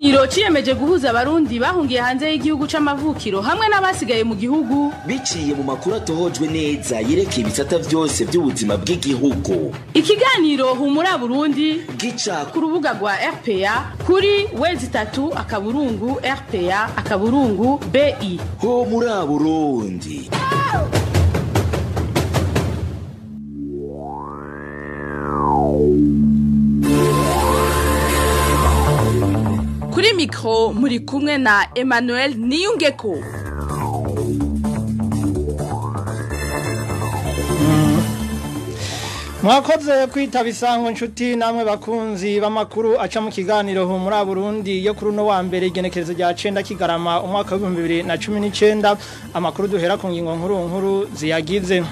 Iro ciyemeje guhuza abarundi bahungiye hanze y'igihugu c'amavukiro hamwe n'abasigaye mu gihugu biciye mu makuru atohojwe neza yerekeye ibisata vyose by'ubuzima bw'igihugu. Ikiganiro Humura Burundi gica ku rubuga rwa RPA kuri w3.rpa.bi. Humura Burundi. Kuri mikro muri kumwe na Emmanuel Niyungeko. Mwakoze kwitaba isango nshuti namwe bakunzi b'amakuru aca mu kiganiro Humura Burundi yo kuri uno wa mbere igenekerezo rya 9 Kigarama umwaka wa 2019. Amakuru duhera ku ngingo nkuru nkuru ziyagize.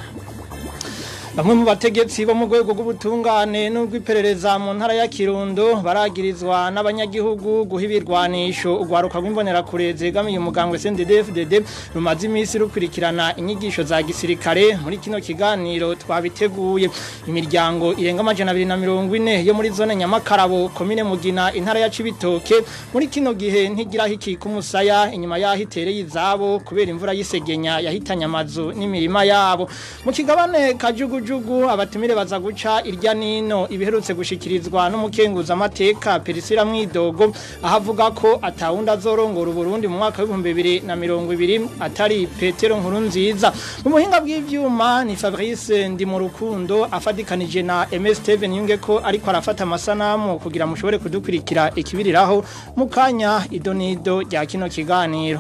Bamwe mu bategetsi bo mu rwego rw'ubutungane n'urw'iperereza mu ntara ya Kirundo baragirizwa n'abanyagihugu guha ibirwanisho urwaruka rw'imbonerakure zegamiye umugambwe CNDD-FDD rumaze iminsi rukurikirana inyigisho za gisirikare. Muri kino kiganiro twabiteguye. Imiryango irenga 240 yo muri zone Nyamakarabo komine Mugina intara ya Cibitoke muri kino gihe ntigira hikika umusaya inyuma yaho itereye izabo kubera imvura y'isegenya yahitanye amazu n'imirima yabo. Mu kigabane kajugu jugu abatumire baza guca irya nino ibiherutse gushikirizwa n'umukenguza amateka Perisira Mwidogo ahavuga ko atawunda azorongora Burundi mu mwaka wa 2020 atari Petero Nkurunziza. Mu buhinga bw'ivyuma ni Fabrice Ndimurukundo afadikanije na MS Steven Yungeko ariko arafata amasanamu kugira mushobore kudukurikira ikibiriraho mu kanya idonido rya kino kiganiro.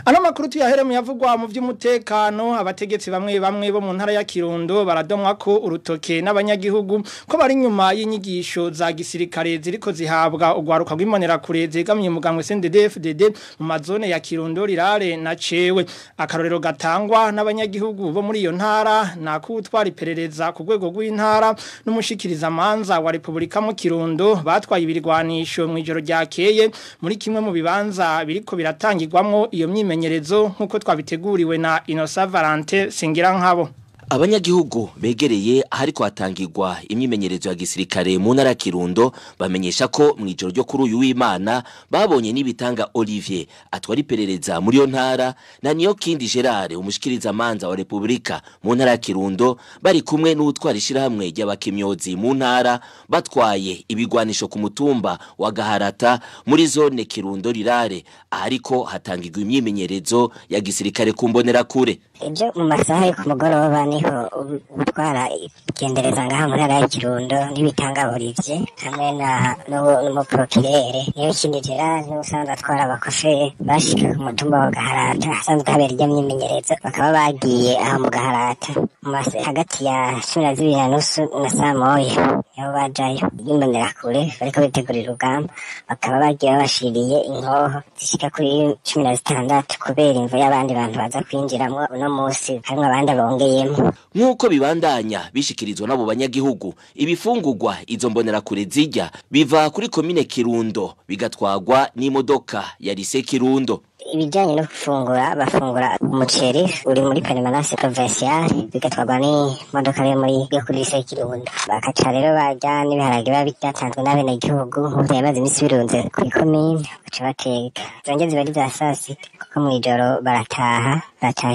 Ano makuru tuyahere mu yavugwa mu by'umutekano. Abategetsi bamwe bamwe bo mu ntara ya Kirundo baradomwa ko urutoke n'abanyagihugu ko bari nyuma y'inyigisho za gisirikare ziriko zihabwa urwaruka rw'imbonerakure zegamiye umugambwe CNDD-FDD mu mazone ya Kirundo Rirare na Cewe. Akarorero gatangwa n'abanyagihugu bo muri iyo ntara nakutwara iperereza ku rwego rw'intara n'umushikiriza manza wa Republika mu Kirundo batwaye ibirwanisho mu ijoro ryakeye muri kimwe mu bibanza biriko biratangirwamwo iyo myimenyerezo nkuko twabiteguriwe na Innocent Valente Singira nkabo. Abanyagihugu begereye ahariko hatangirwa imyimenyerezo ya gisirikare mu ntara ya Kirundo bamenyesha ko mu ijoro ryo kuri uyu w'Imana babonye n'ibitanga Olivier atwara iperereza muri yo ntara na Niyokindi Gerard umushikiriza manza wa Republika mu ntara ya Kirundo bari kumwe n'utwara ishirahamwe ry'abakimyozi mu ntara batwaye ibigwanisho ku mutumba wa Gaharata muri zone Kirundo Rirare ahariko hatangirwa imyimenyerezo ya gisirikare ku mbonerakure. Ibyo mu masaha yo ku mugoroba niho gutwara igendereza ngaha mu ntara ya Kirundo n'ibitanga Olivier hamwe na n'umuprokirere Niyokindi Gerard n'usanzwe atwara abakoferi bashika ku mutumba wa Gaharata ahasanzwe habera ijya myimenyerezo, bakaba bagiye aho mu Gaharata hagati ya 12:30 na saa 1 niho bajayo imbonerakure bariko bitegurira urugamba, bakaba bagiye babashiriye inkoho zishika kuri 16 kubera imvo y'abandi bantu baza kwinjiramwo uno musi harimwo abandi bongeyemo. Nkuko bibandanya bishikirizwa nabo banyagihugu, ibifungurwa izo mbonerakure zijya biva kuri komine Kirundo bigatwagwa n'imodoka ya Lycée Kirundo. Ibijyanye no gufungura bafungura umuceri uri muri permanence provinciale bigatwarwa n'imodoka yo muri yo kuri Lycée Kirundo, bakaca rero barya n'ibiharage biba byatanzwe n'abenegihugu nk'uko yamaze iminsi birunze kuri komine, baca bateka zonge ziba ari za sasita kuko mw'ijoro barataha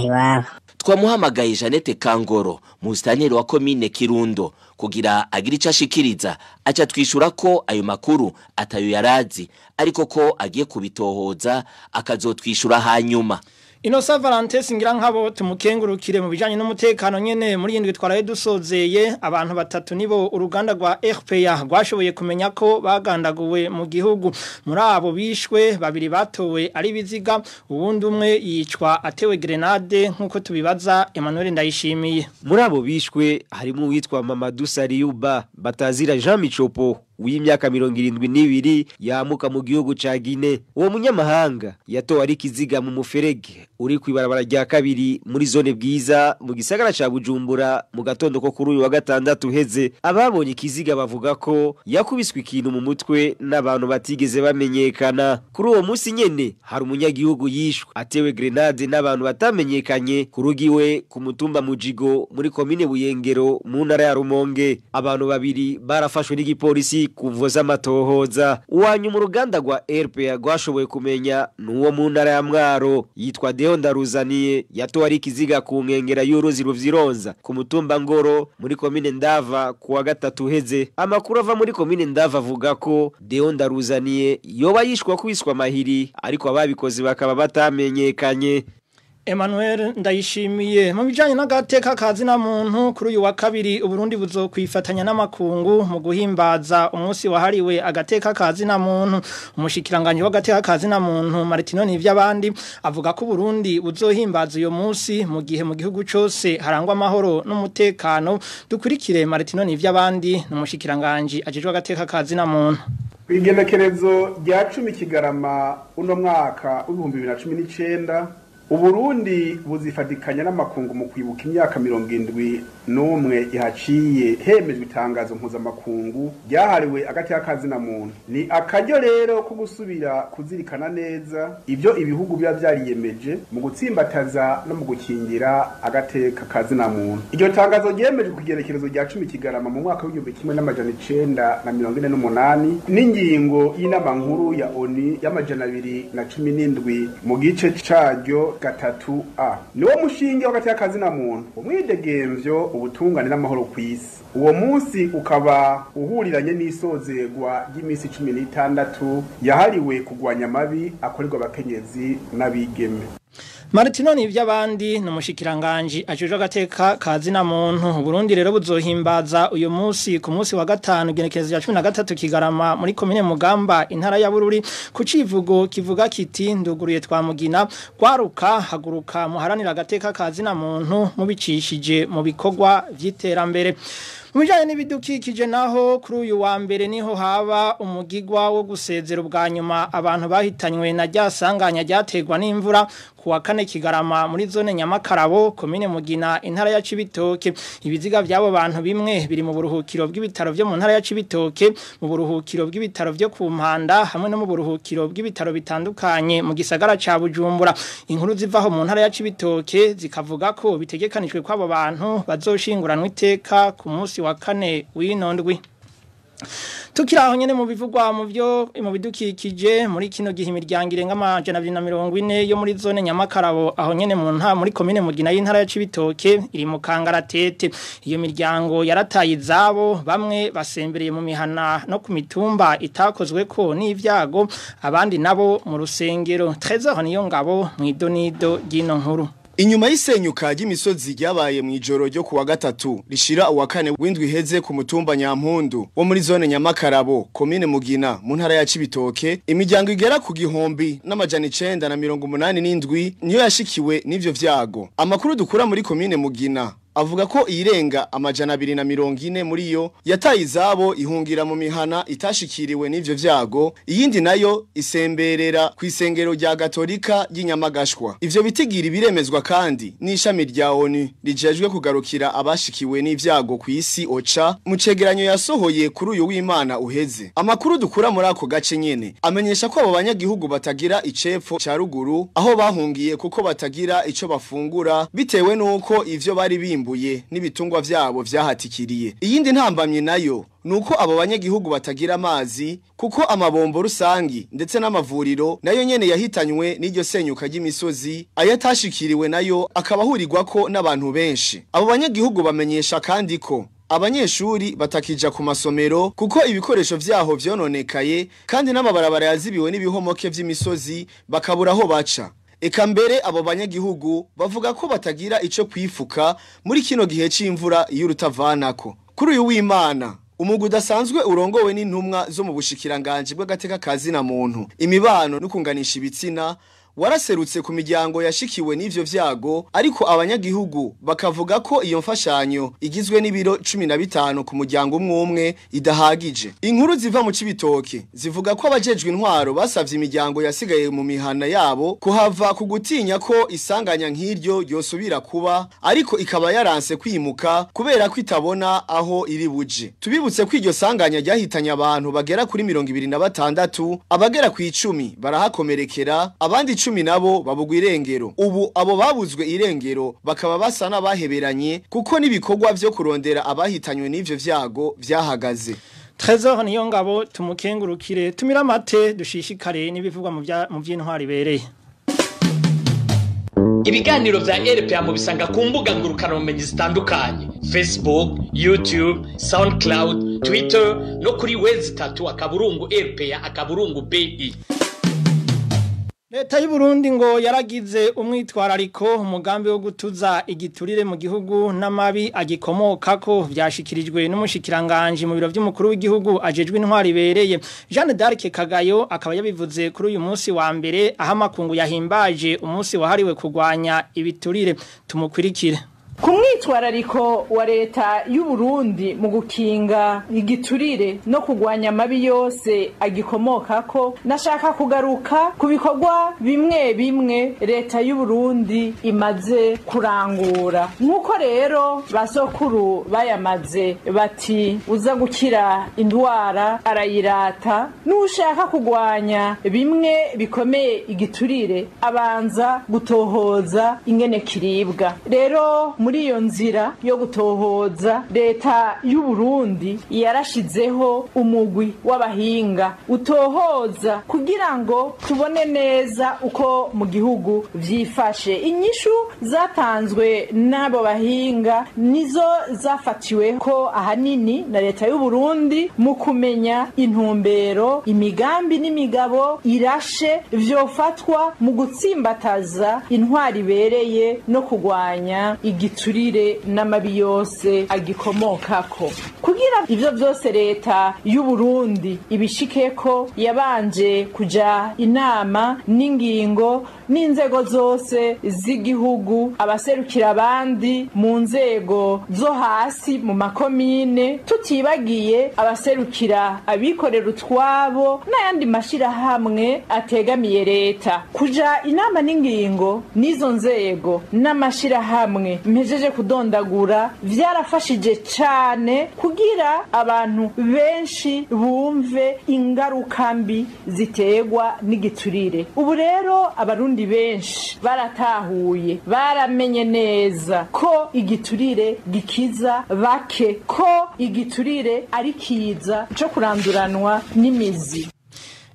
iwabo. Twamuhamagaye Jeannette Kangoro musitanteri wa komine Kirundo kugira agira ico ashikiriza, aca twishura ko ayo makuru atayo yarazi ariko ko agiye kubitohoza akazotwishura hanyuma. Innocent Valente Singira nkabo tumukengurukire. Mu bijanye n'umutekano nyene muri indwi twaraye dusozeye abantu batatu nibo uruganda rwa RPA rwashoboye kumenya ko bagandaguwe mu gihugu. Muri abo bishwe babiri batowe ari biziga, uwundi umwe yicwa atewe grenade nkuko tubibaza Emmanuel Ndayishimiye. Muri abo bishwe harimo uwitwa Mamadou Sariuba batazira Jean Michopo w'imyaka 72 yamuka mu gihugu ca Guinea. Uwo munyamahanga yatowe ari kiziga mu muferege uri kwibarabara rya kabiri muri zone Bwiza mu gisagara ca Bujumbura mu gatondo ko kuri uyu wa gatandatu heze. Ababonye ikiziga bavuga ko yakubiswe ikintu mu mutwe n'abantu batigeze bamenyekana. Kuri uwo munsi nyene hari umunyagihugu yishwe atewe grenade n'abantu batamenyekanye kurugiwe ku mutumba Mujigo muri komine Buyengero mu ntara ya Rumonge. Abantu babiri barafashwe n'igipolisi gipolisi kuvo z'amatohoza. Uwanyu mu ruganda rwa RPA rwashoboye kumenya nuwo mu ntara ya Mwaro yitwa Deo Ndaruzaniye yatowe ari ikiziga ku nkengera y'uruzi Ruvyironza ku mutumba Ngoro muri komine Ndava kuwa gatatu uheze. Amakuru ava muri komine Ndava avuga ko Deo Ndaruzaniye yoba yishwa kwiswa mahiri, ariko ababikoze bakaba batamenyekanye. Emmanuel Ndayishimiye. Mu bijanye n'agateka kazina muntu, kuri uyu wa kabiri Uburundi buzokwifatanya n'amakungu mu guhimbaza umunsi wahariwe agateka kazina muntu. Umushikiranganje w'agateka kazina muntu Martino Nivyabandi avuga ko Uburundi buzohimbaza uyo munsi mu gihe mu gihugu cose harangwa amahoro n'umutekano. Dukurikire Martino Nivyabandi, n'umushikiranganje ajejwe agateka kazina muntu. Igenekerezo rya 10 Kigarama uno mwaka w'2019, Uburundi buzifatikanya n'amakungu mu kwibuka imyaka 71 ihaciye hemejwe itangazo mpuzamakungu ryahariwe agateka kazina muntu. Ni akaryo rero ko gusubira kuzirikana neza ibyo ibihugu biba vyariyemeje mu gutsimbataza no mu gukingira agateka kazina muntu. Iryo tangazo ryemejwe ku igenekerezo rya 10 Kigarama mu mwaka w'1948 n'ingingo y'inama nkuru ya ONU y'217 mu gice caryo 3A. Niwo mushinge w'agateka kazina muntu, umwidegemvyo, ubutungane n'amahoro kw'isi. Uwo munsi ukaba uhuriranye n'isozerwa ry'imisi 16 yahariwe kugwanya amabi akorerwa abakenyezi n'abigeme. Martino Nivyabandi n'umushikiranganje ajejwe agateka kazina muntu. Burundi rero buzohimbaza uyu munsi ku munsi wa gatanu igenekerezo rya 13 Kigarama muri komine Mugamba, intara ya Bururi, ku civugo kivuga kiti: "Nduguruye twamugina, kwaruka haguruka muharanira agateka kazina muntu mubicishije mu bikorwa vy'iterambere." Mu bijanye n'ibidukikije naho, kuri uyu wa mbere niho haba umugigwa wo gusezera ubwa nyuma abantu bahitanywe na rya sanganya ryaterwa n'imvura kuwa kane Kigarama muri zone Nyamakarabo, komine Mugina, intara ya Cibitoke. Ibiziga by'abo bantu bimwe biri mu buruhukiro bw'ibitaro byo mu ntara ya Cibitoke, mu buruhukiro bw'ibitaro byo ku Mpanda hamwe no mu buruhukiro bw'ibitaro bitandukanye mu gisagara ca Bujumbura. Inkuru zivaho mu ntara ya Cibitoke zikavuga ko bitegekanijwe ko abo bantu bazoshinguranwa iteka ku munsi wa kane w'ino ndwi. Tukiri aho nyene mu bivugwa mu byo mu bidukikije, muri kino gihe imiryango irenga 240 yo muri zone Nyamakarabo, aho nyene mu nta muri komine Mugina y'intara ya Cibitoke, iri mu kangaratete. Iyo miryango yarataye izabo, bamwe basembereye mu mihana no ku mitumba itakozwe ko n'ivyago, abandi nabo mu rusengero. Trésor niyo ngabo mwidonido ry'ino nkuru. Inyuma y'isenyuka ry'imisozi ryabaye mu ijoro ryo kuwa gatatu rishira uwa kane w'indwi iheze ku mutumba Nyampundu wo muri zone Nyamakarabo, komine Mugina, mu ntara ya Cibitoke, imiryango igera ku 1987 niyo yashikiwe n'ivyo vyago. Amakuru dukura muri komine Mugina avuga ko irenga 240 muri yo yataye izabo ihungira mu mihana itashikiriwe n'ivyo vyago, iyindi nayo isemberera ku isengero rya Gatolika ry'Inyamagashwa. Ivyo bitigira biremezwa kandi n'ishami rya ONU rijejwe kugarukira abashikiwe n'ivyago ku isi, OCHA, mu cegeranyo yasohoye kuri uyu w'Imana uheze. Amakuru dukura muri ako gace nyene amenyesha ko abo banyagihugu batagira icepfo ca ruguru aho bahungiye, kuko batagira ico bafungura bitewe nuko ivyo bari bimbuye n'ibitungwa vyabo vyahatikiriye. Iyindi ntambamye nayo nuko abo banyagihugu batagira amazi, kuko amabombo rusangi ndetse n'amavuriro nayo nyene yahitanywe n'iryo senyuka ry'imisozi, ayatashikiriwe nayo akaba ahurirwako n'abantu benshi. Abo banyagihugu bamenyesha kandi ko abanyeshuri batakija ku masomero kuko ibikoresho vyaho vyononekaye, kandi n'amabarabara yazibiwe n'ibihomoke vy'imisozi bakabura aho baca. Eka mbere abo banyagihugu bavuga ko batagira ico kwifuka muri kino gihe c'imvura y'urutavanako. Kuri uyu w'Imana, umugwi udasanzwe urongowe n'intumwa zo mu bushikiranganje bw'agateka kazina muntu, imibano no kunganisha ibitsina waraserutse ku miryango yashikiwe n'ivyo vyago, ariko abanyagihugu bakavuga ko iyo mfashanyo igizwe n'ibiro 15 ku muryango umwe umwe idahagije. Inkuru ziva mu Cibitoke zivuga ko abajejwe intwaro basavye imiryango yasigaye mu mihana yabo kuhava ku gutinya ko isanganya nk'iryo ryosubira kuba, ariko ikaba yaranse kwimuka kubera ko itabona aho iri buje. Tubibutse ko iryo sanganya ryahitanye abantu bagera kuri 26, abagera ku 10 barahakomerekera, abandi 10 nabo babugwa irengero. Ubu abo babuzwe irengero bakaba basa n'abaheberanye kuko n'ibikorwa vyo kurondera abahitanywe n'ivyo vyago vyahagaze. Trésor Niyongabo tumukengurukire tumira mate dushishikare n'ibivugwa mu by'intwari bereye. Ibiganiro vya RPA mubisanga ku mbuga ngurukanabumenyi zitandukanye: Facebook, YouTube, SoundCloud, Twitter no kuri www.rpa.bi. Leta y'u Burundi ngo yaragize umwitwarariko umugambi wo gutuza igiturire mu gihugu n'amabi agikomokako vyashikirijwe n'umushikiranganje mu biro vy'umukuru w'igihugu ajejwe intwari bereye Jeanne d'Arc Kagayo akaba yabivuze kuri uyu munsi wa mbere aho amakungu yahimbaje umunsi wahariwe kurwanya ibiturire. Tumukurikire. Ku mwitwarariko wa leta y'u Burundi mu gukinga igiturire no kugwanya amabi yose agikomokako, nashaka kugaruka ku bikorwa bimwe bimwe leta y'u Burundi imaze kurangura. Nk'uko rero basokuru bayamaze bati uza gukira indwara arayirata, n'ushaka kugwanya bimwe bikomeye igiturire abanza gutohoza ingene kiribwa. Rero muri iyo nzira yo gutohoza, leta y'u Burundi yarashizeho umugwi w'abahinga utohoza kugira ngo tubone neza uko mu gihugu vyifashe. Inyishu zatanzwe n'abo bahinga nizo zafatiwe ko ahanini na leta y'u Burundi mu kumenya intumbero, imigambi n'imigabo irashe vyofatwa mu gutsimbataza intwari ibereye no kugwanya igiturire n'amabi yose agikomokako. Kugira ivyo vyose leta y'u Burundi ibishikeko, yabanje kuja inama n'ingingo n'inzego zose z'igihugu, abaserukira abandi mu nzego zo hasi mu makomine, tutibagiye abaserukira abikorera utwabo n'ayandi mashirahamwe ategamiye leta. Kuja inama n'ingingo n'izo nzego n'amashirahamwe mpejeje kudondagura vyarafashije cane kugira abantu benshi bumve ingaruka mbi ziterwa n'igiturire. Ubu rero abarundi benshi baratahuye, baramenye neza ko igiturire gikiza bake, ko igiturire ari kiza co kuranduranwa n'imizi.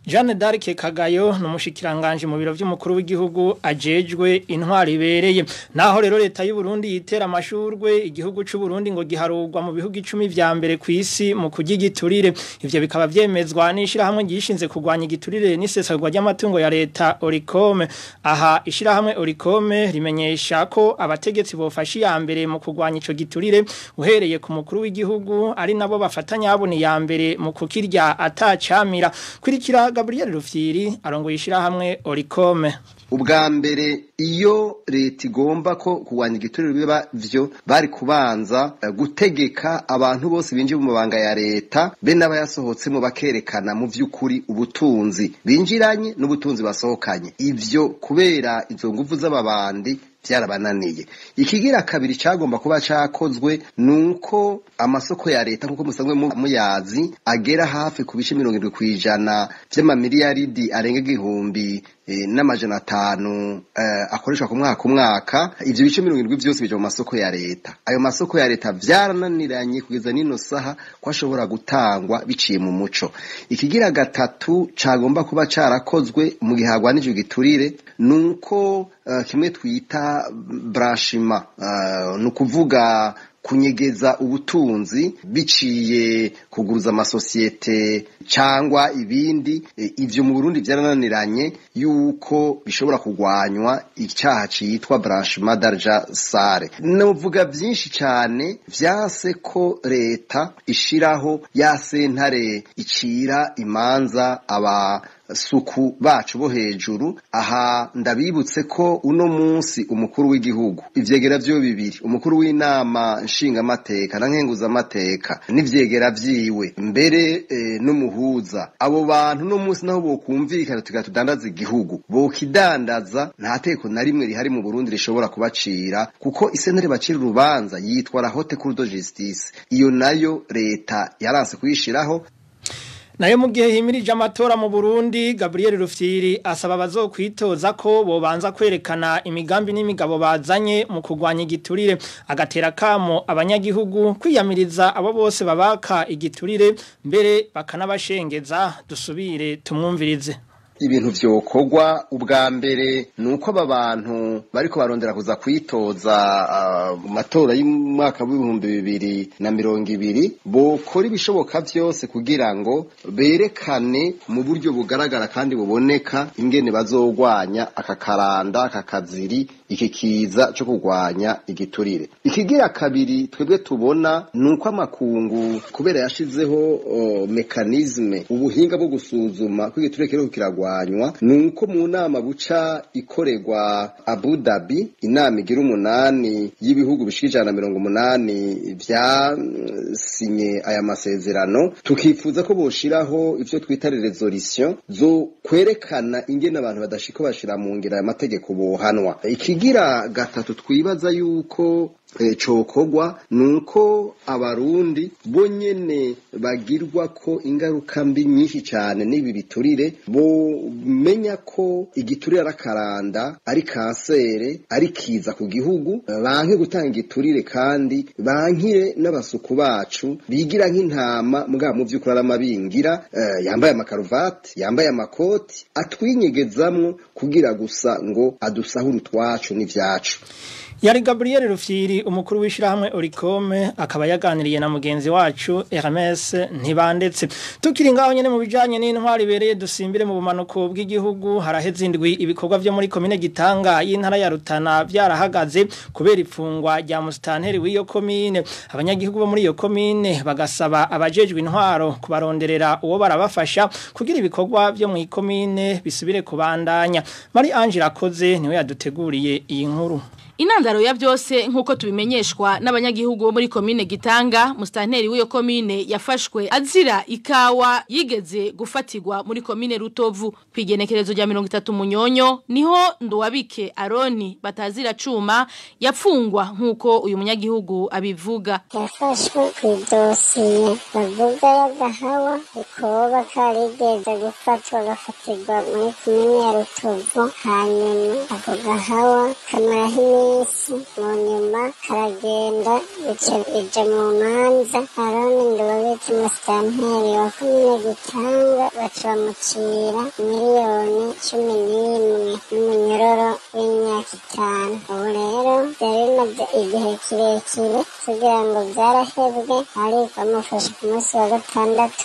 Jeanne d'Arc Kagayo n'umushikiranganje mu biro vy'umukuru w'igihugu ajejwe intwari ibereye. Naho rero leta y'u Burundi yitera amashurwe, igihugu c'u Burundi ngo giharurwa mu bihugu 10 vya mbere ku isi mu kurya igiturire. Ivyo bikaba vyemezwa n'ishirahamwe ryishinze kurwanya igiturire n'isesagwa ry'amatungo ya leta Oricome. Aha ishirahamwe Oricome rimenyesha ko abategetsi bofasha iya mbere mu kurwanya ico giturire uhereye ku mukuru w'igihugu ari nabo bafatanya abone ya mbere mu kukirya atacamira. Kurikira Gabriel Rufyiri arongoye ishirahamwe Oricome. Ubwa mbere iyo leta igomba ko kurwanya igiturire biba vyo bari kubanza gutegeka abantu bose binjiye mu mabanga ya leta be n'abayasohotsemo bakerekana mu vy'ukuri ubutunzi binjiranye n'ubutunzi basohokanye. Ivyo kubera izo nguvu z'ababandi byarabananiye. Ikigira kabiri cagomba kuba cakozwe nuko amasoko ya leta nkuko musanzwe muyazi agera hafi ku bice 70% vy'amamiliyaridi arenga 1500 akoreshwa ku mwaka mwaka. Ivyo bice 70 vyose bija mu masoko ya leta. Ayo masoko ya leta vyarananiranye kugeza nino saha ko ashobora gutangwa biciye mu muco. Ikigira gatatu cagomba kuba carakozwe mu gihe hagwanije igiturire nuko kimwe twita brashima, nukuvuga kunyegeza ubutunzi biciye kuguruza amasosiyete cyangwa ibindi. Ivyo mu Burundi vyarananiranye yuko bishobora kugwanywa icyaha citwa branchement d'argent sale. Novuga byinshi cyane vyase ko leta ishiraho ya sentare icira imanza aba suku bacu bo hejuru. Aha ndabibutse ko uno munsi umukuru w'igihugu ivyegera vyo bibiri, umukuru w'inama nshingamateka na nkenguzamateka n'ivyegera vyiwe mbere n'umuhuza, abo bantu no munsi naho bokumvikana tugatudandaza igihugu bokidandaza, nta teko na rimwe rihari mu Burundi rishobora kubacira, kuko isentare bacira urubanza yitwa la haute cour de justice. Iyo nayo leta yaranse kuyishiraho. Nayo mu gihe himirije amatora mu Burundi, Gabriel Rufyiri asaba abazokwitoza ko bobanza kwerekana imigambi n'imigabo bazanye mu kurwanya igiturire, agatera kamo abanyagihugu kwiyamiriza abo bose babaka igiturire mbere bakanabashengeza. Dusubire tumwumvirize. Ibintu vyokorwa ubwa mbere nuko aba bantu bariko barondera kuza kwitoza mu matora y'umwaka w'2020 bokora ibishoboka vyose kugira ngo berekane mu buryo bugaragara kandi buboneka ingene bazogwanya aka karanda, aka kaziri, iki kiza cyo kurwanya igiturire. Ikigira kabiri twebwe tubona nuko amakungu kubera yashizeho mekanisme, ubuhinga bwo gusuzuma ko igiturire kiriko kiragwanywa, nuko mu nama buca ikorerwa Abu Dhabi, inama igira 8 y'ibihugu bishika 180 vyasinye aya masezerano, tukifuza ko boshiraho ivyo twita resolution zo kwerekana ingene abantu badashika bashira mu ngiro aya mategeko bohanwa. Ikigira gatatu twibaza yuko cokogwa nuko abarundi bonyene bagirwa ko ingaruka mbi nyinshi cyane n'ibi biturire, bomenya ko igiturire arakaranda, ari kansere, ari kiza ku gihugu, banke gutanga igiturire kandi bankire n'abasuku bacu bigira nk'intama mugabo mu vy'ukuri aramabingira, yambaye amakaruvati, yambaye amakoti, atwinyegezamwo kugira gusa ngo adusahure utwacu n'ivyacu. Yari Gabriel Rufyiri umukuru w'ishirahamwe Oricome, akaba yaganiriye na mugenzi wacu Hermes Ntibandetse. Tukiri ngaho nyene mu bijanye n'intwari bereye, dusimbire mu bumanuko bw'igihugu. Haraheze indwi ibikorwa vyo muri komine Gitanga y'intara ya Rutana vyarahagaze kubera ifungwa rya musitanteri w'iyo komine. Abanyagihugu bo muri iyo komine bagasaba abajejwe intwaro kubaronderera uwo barabafasha kugira ibikorwa vyo mu ikomine bisubire kubandanya. Marie Angela Koze niwe yaduteguriye iyi nkuru. Intandaro ya byose nkuko tubimenyeshwa n'abanyagihugu bo muri komine Gitanga, musitanteri w'iyo komine yafashwe azira ikawa yigeze gufatirwa muri komine Rutovu kwigenekerezo rya 30 Munyonyo, niho Nduwabike Aroni batazira cuma yapfungwa nkuko uyu munyagihugu abivuga. Yafashwe ku idosiye bavuga y'agahawa ikoba karigeze gufatwa gafatirwa muri komine ya Rutovu, hanyuma ako gahawa kamaraho iminsi, mu nyuma karagenda bica ija mu manza. Aroni Nduwabike musitanteri wa komine Gitanga baca bamucira 11 miliyoni n'umunyororo w'imyaka 5. Ubu rero byari bimaze igihe kirekire kugira ngo byarahebwe, ariko bamufashe ku munsi wa 6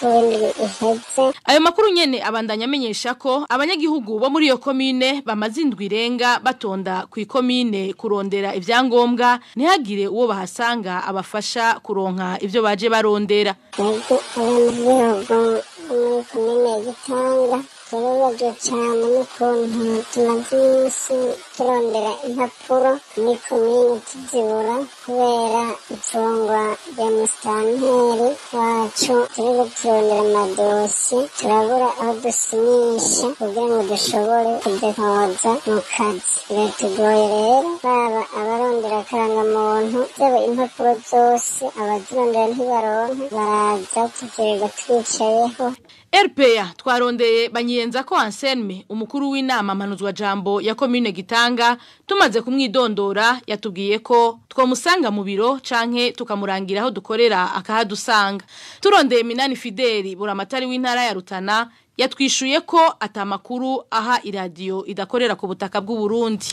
w'indwi iheze. Ayo makuru nyene abandanya amenyesha ko abanyagihugu bo muri iyo komine bamaze indwi irenga batonda ku ikomine kurondera ivyangombwa, ntihagire uwo bahasanga abafasha kuronka ivyo baje barondera. Twebwe abanyagihugu bo muri komine Gitanga turababajwe cyane n'ukuntu tumaze iminsi turondera impapuro muri komine tuzibura kubera ifungwa rya musitanteri wacu. Turiko turondera amadosi, turabura aho dusinyisha kugira ngo dushobore kudehoza mu kazi. Biratugoye rero, baba abarondera akarangamuntu, zaba impapuro zose abazirondera ntibaronka, baraza tukirirwa twicayeho. RPA twarondeye Banyiyenza ko Anselme umukuru w'inama mpanuzwa jambo ya komine Gitanga, tumaze kumwidondora yatubwiye ko twomusanga mu biro canke tukamurangira aho dukorera akahadusanga. Turondeye Minani Fideli buramatari w'intara ya Rutana yatwishuye ko atamakuru aha iradiyo idakorera ku butaka bw'u Burundi.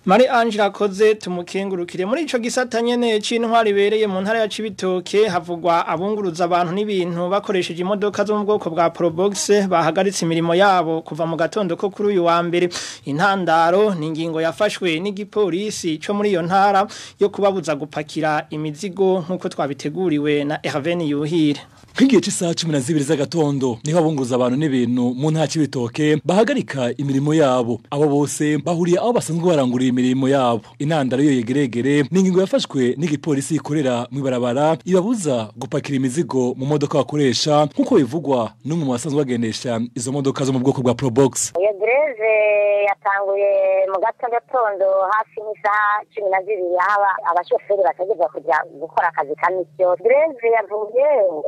Marie Angela Koze tumukengurukire. Muri ico gisata nyene c'intwari bereye mu ntara ya Cibitoke havugwa abunguruza abantu n'ibintu bakoresheje imodoka zo mu bwoko bwa Probox bahagaritse imirimo yabo kuva mu gatondo ko kuri uyu wa mbere. Intandaro ni ingingo yafashwe n'igipolisi co muri iyo ntara yo kubabuza gupakira imizigo nkuko twabiteguriwe na Hervé Yuhire. Kwigiye c'isaha 12 z'agatondo niho abunguruza abantu n'ibintu mu ntara Cibitoke bahagarika imirimo yabo. Abo bose bahuriye aho basanzwe barangurira imirimo yabo. Intandaro yo yegeregere ni ingingo yafashwe n'igipolisi ikorera mu ibarabara ibabuza gupakira imizigo mu modoka bakoresha nkuko bivugwa n'umwe mu basanzwe bagendesha izo modoka zo mu bwoko bwa Probox. Iyo greve yatanguye mu gatondo hafi n'isaha 12 haba abashoferi bategerezwa kuja gukora akazi ka misi yose. Greve yavuye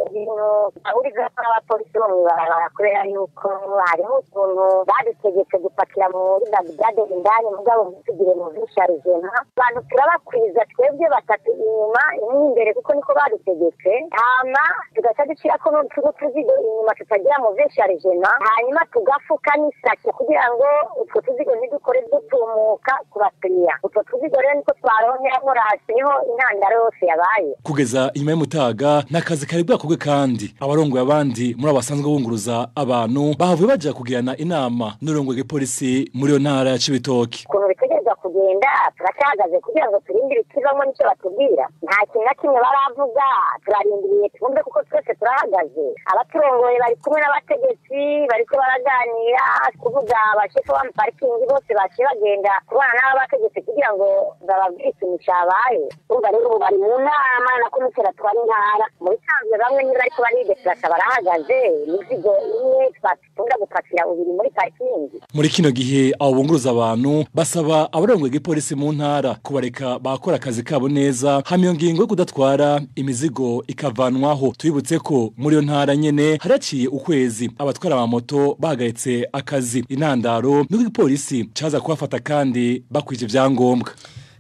ibintu ahuriza n'abapolisi bo mw'ibarabara kubera yuko hariho ukuntu badutegetse gupakira muri bagdade indani mugabo ntitugire mu visharijema. Abantu turabakwiza twebwe batatu inyuma imwe imbere kuko niko badutegetse, hama tugaca dushirako n'utuzigo inyuma tutagira mu visharijema, hanyuma tugafuka n'isake kugira ngo utwo tuzigo ntidukore dutumuka ku bakiriya. Utwo tuzigo rero niko twaronkeramwo rasi, niho intandaro yose yabaye. Kugeza inyuma y'umutaga n'akazi kari bwakorwe, kandi abarongoye abandi muri abasanzwe bunguruza abantu bahavuye baja kugirana inama n'urongoye igipolisi muri iyo ntara ya Cibitoke. Ukuntu bitegerezwa kugenda turacyahagaze kugira ngo turindire ikivamwo n'icyo batubwira. Nta kintu na kimwe baravuga, turarindiriye twumve kuko twese turahagaze. Abaturongoye bari kumwe n'abategetsi bariko baraganira, kuvuga abashefu b'amaparikingi bose baciye bagenda kubana n'abategetsi kugira ngo bababwire ikintu cabaye. Urumva rero ubu bari mu nama na komiseri atwara intara. Mu bisanzwe bamwe ntibariko barideplasa barahagaze, imizigo imwe twakunda gupakira ubiri muri parikingi. Muri kino gihe abo bunguruza abantu basaba abarongoye igipolisi mu ntara kubareka bakora akazi kabo neza, hamwe iyo ngingo yo kudatwara imizigo ikavanwaho. Twibutse ko muri iyo ntara nyene haraciye ukwezi abatwara amamoto bahagaritse akazi. Intandaro nuko igipolisi caza kubafata kandi bakwije ivyangombwa.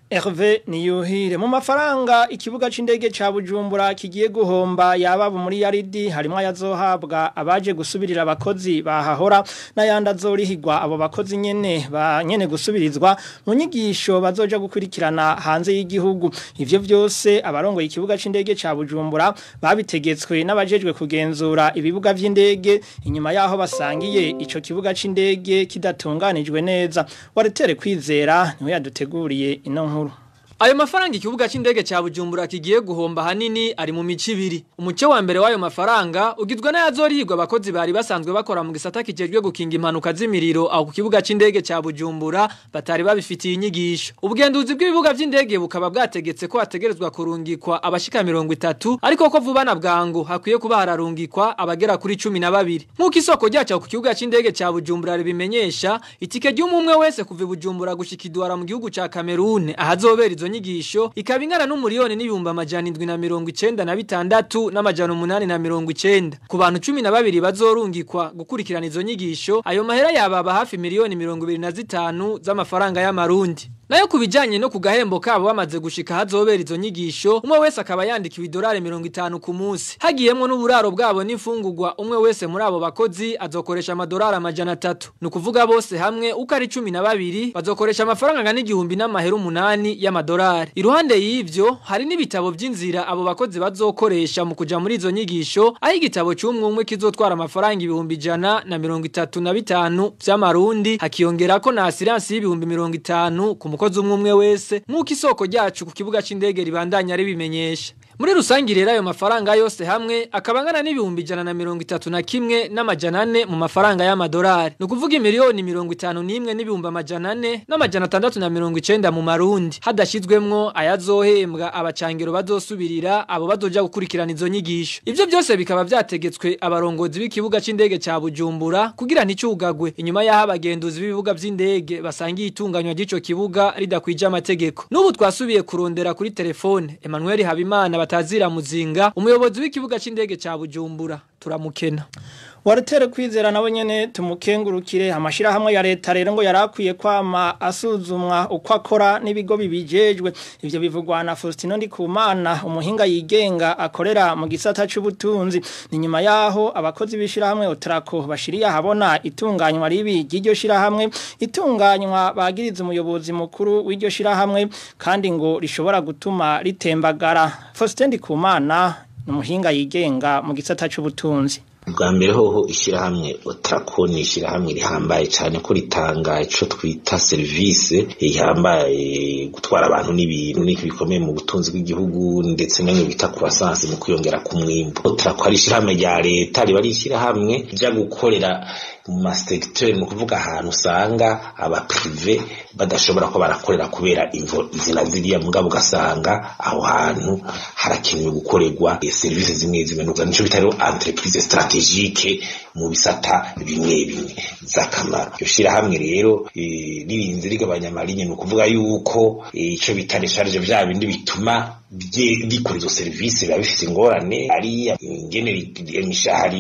Hervé Niyuhire. Mu mafaranga ikibuga c'indege ca Bujumbura kigiye guhomba yababo muri yaridi, harimo ayazohabwa abaje gusubirira abakozi bahahora n'ayandi azorihigwa abo bakozi nyene ba nyene gusubirizwa mu nyigisho bazoja gukurikirana hanze y'igihugu. Ivyo vyose abarongoye ikibuga c'indege ca Bujumbura babitegetswe n'abajejwe kugenzura ibibuga vy'indege inyuma yaho basangiye ico kibuga c'indege kidatunganijwe neza. Waretere Kwizera niwe yaduteguriye ino nkuru. Ayo mafaranga ikibuga c'indege ca Bujumbura kigiye guhomba hanini ari mu mici ibiri. Umuce wa mbere w'ayo mafaranga ugizwe n'ayazorihirwa abakozi bari basanzwe bakora mu gisata kijejwe gukinga impanuka z'imiriro aho ku kibuga c'indege ca Bujumbura batari babifitiye inyigisho. Ubugenduzi bw'ibibuga vy'indege bukaba bwategetse ko hategerezwa kurungikwa abashika 30, ariko ko vuba na bwangu hakwiye kuba hararungikwa abagera kuri 12. Nk'uko isoko ryacu ku kibuga c'indege ca Bujumbura ribimenyesha, itike ry'umwe wese kuva i Bujumbura gushika i Douala mu gihugu ca Cameroon ahazobera izo nyigisho ikaba ingana n'umuriyoni n'ibihumbi 796 n'amajana 890 ku bantu 12 bazorungikwa gukurikirana izo nyigisho. Ayo mahera yababa hafi miliyoni 25 z'amafaranga y'amarundi. Nayo kubijanye no kugahembo kabo bamaze gushika hazobera izo nyigisho, umwe wese akaba yandikiwe idolari 50 ku munsi. Hagiyemwo n'uburaro bwabo n'imfungurwa, umwe wese muri abo bakozi azokoresha amadolari 300. Nukuvuga bose hamwe uko ari 12 bazokoresha amafaranga angana 1008 y'amadolari. Iruhande y'ivyo hari n'ibitabo vy'inzira abo bakozi bazokoresha mu kuja muri izo nyigisho, aho igitabo c'umwe umwe kizotwara amafaranga 135 vy'amarundi, hakiyongerako na assurance y'ibihumbi 50 ku mukozi umwe wese, nk'uko isoko ryacu ku kibuga c'indege ribandanya ribimenyesha. Muri rusangi rero ayo mafaranga yose hamwe akaba angana n'ibihumbi 131 n'amajana 4 mu mafaranga y'amadolari. Nukuvuga miliyoni 51 n'ibihumbi 400 n'amajana 690 mu marundi, hadashizwemwo ayazohembwa abacangero bazosubirira abo bazoja gukurikirana izo nyigisho. Ivyo byose bikaba vyategetswe abarongozi b'ikibuga c'indege ca Bujumbura kugira nticugagwe inyuma y'aho abagenduzi b'ibibuga vy'indege basangiye itunganywa ry'ico kibuga ridakwije amategeko. N'ubu twasubiye kurondera kuri telefone Emmanuel Habimana batazira Muzinga, umuyobozi w'ikibuga c'indege ca Bujumbura, turamukena. Warutere Kwizera nabo nyene tumukengurukire. Amashirahamwe ya leta rero ngo yarakwiye kwama asuzumwa uko akora n'ibigo bibijejwe. Ivyo bivugwa na Faustino Ndikumana, umuhinga yigenga akorera mu gisata c'ubutunzi. Ni nyuma yaho abakozi b'ishirahamwe Otrako bashiriye ahabona itunganywa ribi ry'iryo shirahamwe, itunganywa bagiriza umuyobozi mukuru w'iryo shirahamwe kandi ngo rishobora gutuma ritembagara. Faustin Ndikumana ni umuhinga yigenga mu gisata c'ubutunzi. Bwa mbere hoho ishyirahamwe Otrako ni ishyirahamwe rihambaye cyane ko ritanga ico twita service ihambaye, gutwara abantu n'ibintu n'iki bikomeye mu butunzi bw'igihugu, ndetse n'imwe bita croissance mu kwiyongera ku mwimbu. Otrako ari ishyirahamwe rya leta, riba ari ishyirahamwe rija gukorera mu masecteur, ni ukuvuga ahantu usanga abaprive badashobora kuba barakorera kubera imvo izina ziriya, mugabo ugasanga aho hantu harakenewe gukorerwa serivisi zimwe zimwe, nico bita rero entreprise stratégique mu bisata bimwe bimwe z'akamaro. Iryo shirahamwe rero ririnze rigabanya amalinye, ni ukuvuga yuko ico bita recharge, vya bindi bituma bikora izo serivisi biba bifise ingorane, ari ingene imishahara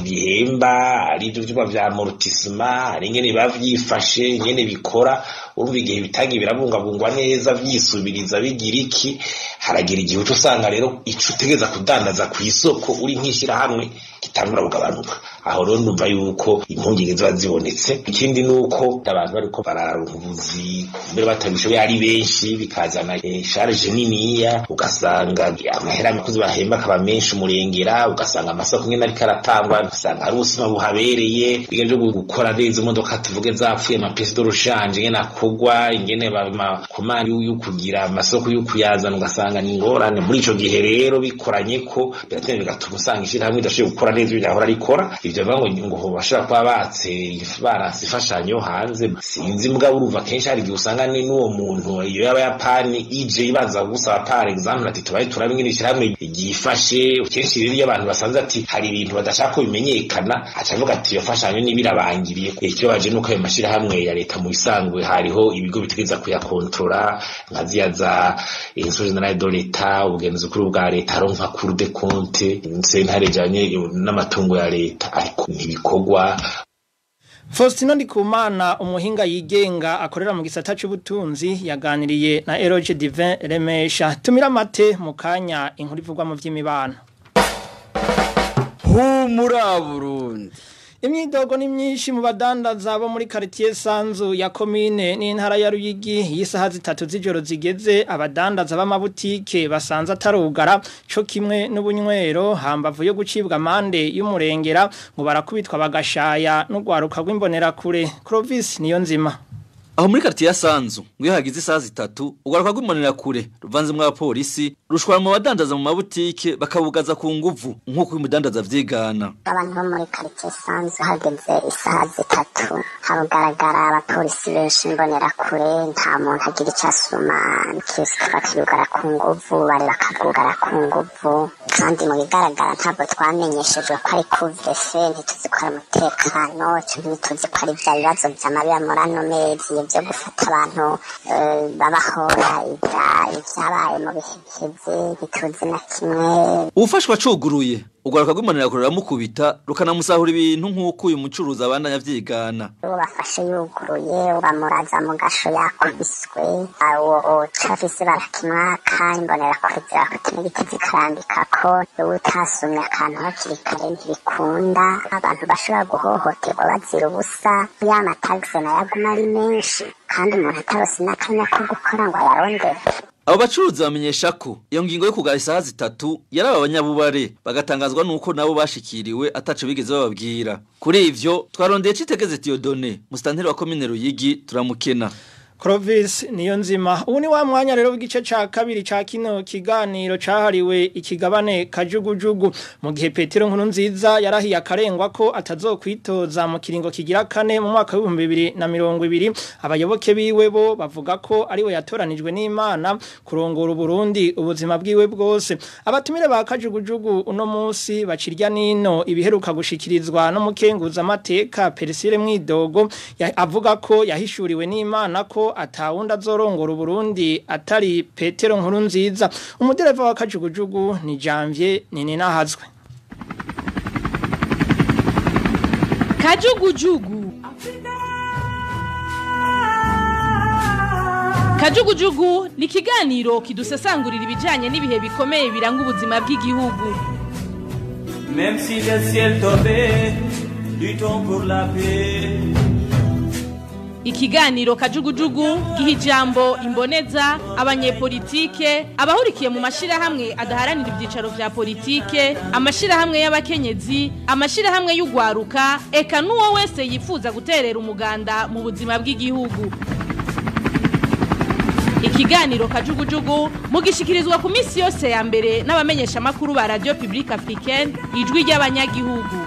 bihemba, ari ivyo vyuma vya amortissement, ari ingene biba vyifashe, ingene bikora. Urumva igihe bitangiye birabungabungwa neza, vyisubiriza, bigira iki, haragira igihe uca usanga rero ico utegereza kudandaza kw'isoko uri nk'ishirahamwe gitangura kugabanuka. Aho rero ndumva yuko impungenge ziba zibonetse. Ikindi ni uko abantu bariko bararonka ubuzi mbere batabishoboye ari benshi, bikazana charge niniya, ugasanga amahera abakozi bahemba akaba menshi umurengera, ugasanga amasoko nyene ariko aratangwa, ugasanga hari ubusuma buhabereye, biga vyo gukora neza imodoka tuvuge zapfuye, amapièces de rechange ingene akogwa, ingene amakomande yo kugira amasoko yo kuyazana, ugasanga ni ingorane. Muri ico gihe rero bikoranye ko biratera bigatuma usanga ishirahamwe ridashoboye gukora neza ibyo yahora rikora. Ivyo bivuga ngo bashobora kuba batse baranse imfashanyo hanze, sinzi, mugabo urumva kenshi hari igihe usanga ni n'uwo muntu iyo y'abayapani ije ibanza gusaba par exemple ati tubaye turabe ingene ishirahamwe ryifashe. Kenshi rero iyo abantu basanze ati hari ibintu badashaka ko bimenyekana, aca avuga ati iyo mfashanyo nibirabangiriye. Ikibabaje nuko ayo mashirahamwe ya leta mu bisanzwe hariho ibigo bitegereza kuyakontorora, nka ziya za Inspection Générale de l'État, ubugenzuzi bukuru bwa leta, hariho nka Cour des comptes, sentare ijanye n'amatungo ya leta, ariko ntibikorwa. Faustino Ndikumana, umuhinga yigenga akorera mu gisata c'ubutunzi, yaganiriye na Eroge Divin Remesha. Tumira amate mu kanya, inkuru ivugwa mu vy'imibano. Humura Burundi. Imyidogo ni myinshi mu badandaza bo muri quartier Sanzu ya commune n'intara ya Ruyigi. Yisaha 3 z'ijoro zigeze, abadandaza b'amabutike basanze atarugara co kimwe n'ubunywero, hambavu yo gucibwa amande y'umurengera, ngo barakubitwa bagashaya n'ugwaruka rw'imbonera kure. Clovis niyo nzima. Aho muri quartier ya Sanzu ngo iyo hagize isaha 3, ugaruka rw'imbonera kure ruvanze mu abapolisi rushwara mu badandaza mu mabutike, bakabugaza ku nguvu nk'uko uyu mudandaza vyigana. Abantu bo muri quartier Sanzu, hageze isaha 3 harugaragara abapolisi benshi imbonerakure, nta muntu agira icyo asuma, kiosque bakayugara ku nguvu, bari bakabwugara ku nguvu, kandi mu bigaragara ntabwo twamenyeshejwe ko ari couvre-feu, ntituzi ko ari umutekano, ntituzi ko ari bya bibazo vyama muri ano mezi byo gufata abantu babahora ibyabaye mu bihe biheze, ntituzi na kimwe. Uwufashwa acuguruye, ugaruka rw'imbonera kure ruramukubita, rukanamusahura ibintu nk'uko uyu mucuruzi abandanya avyigana. Uwo bafashe yuguruye bamuraza mu gasho yakubiswe, uwo ucafise barakimwaka, imbonerakure zirakutuma igiti zikarambikako, uwo utasumye akantu hakiri kare ntibikunda. Abantu bashobora guhohoterwa bazira ubusa, ya matagisi nayo aguma ari menshi kandi umuntu atarose n'akanya ko gukora ngo ayarondere. Abo bacuruzi bamenyesha ko iyo ngingo yo kugara isaha 3 yaraba abanyabubare, bagatangazwa nuko nabo bashikiriwe ataco bigeze bababwira. Kuri ivyo twarondeye Citegeze Theodone, musitanteri wa komine Ruyigi, turamukena. Clovis niyo nzima. Ubu ni wa mwanya rero w'igice ca kabiri ca kino kiganiro cahariwe ikigabane kajugujugu. Mu gihe Petero Nkurunziza yarahiye akarengwa ko atazokwitoza mu kiringo kigira kane mu mwaka w'ibihumbi 2020, abayoboke biwe bo bavuga ko ariwe yatoranijwe n'Imana kurongora Burundi ubuzima bwiwe bwose. Abatumire ba kajugujugu uno munsi bacirya nino ibiheruka gushikirizwa no mukenguza amateka Persile Mwidogo, avuga ko yahishuriwe n'Imana ko atawundi azorongora Burundi atari Petero Nkurunziza. Umudereva wa kajugujugu ni Janvier Nininahazwe. Kajugujugu. Kajugujugu ni ikiganiro kidusesangurira ibijanye n'ibihe bikomeye biranga ubuzima bw'igihugu. Même si le ciel tombait, luttons pour la paix. Ikiganiro kajugujugu giha ijambo imboneza, abanyepolitike, abahurikiye mu mashirahamwe adaharanira ivyicaro vya politike, amashirahamwe y'abakenyezi, amashirahamwe y'ugwaruka, eka n'uwo wese yifuza guterera umuganda mu buzima bw'igihugu. Ikiganiro kajugujugu mugishikirizwa ku misi yose ya mbere n'abamenyesha makuru ba Radio Publique Africaine, ijwi ry'abanyagihugu.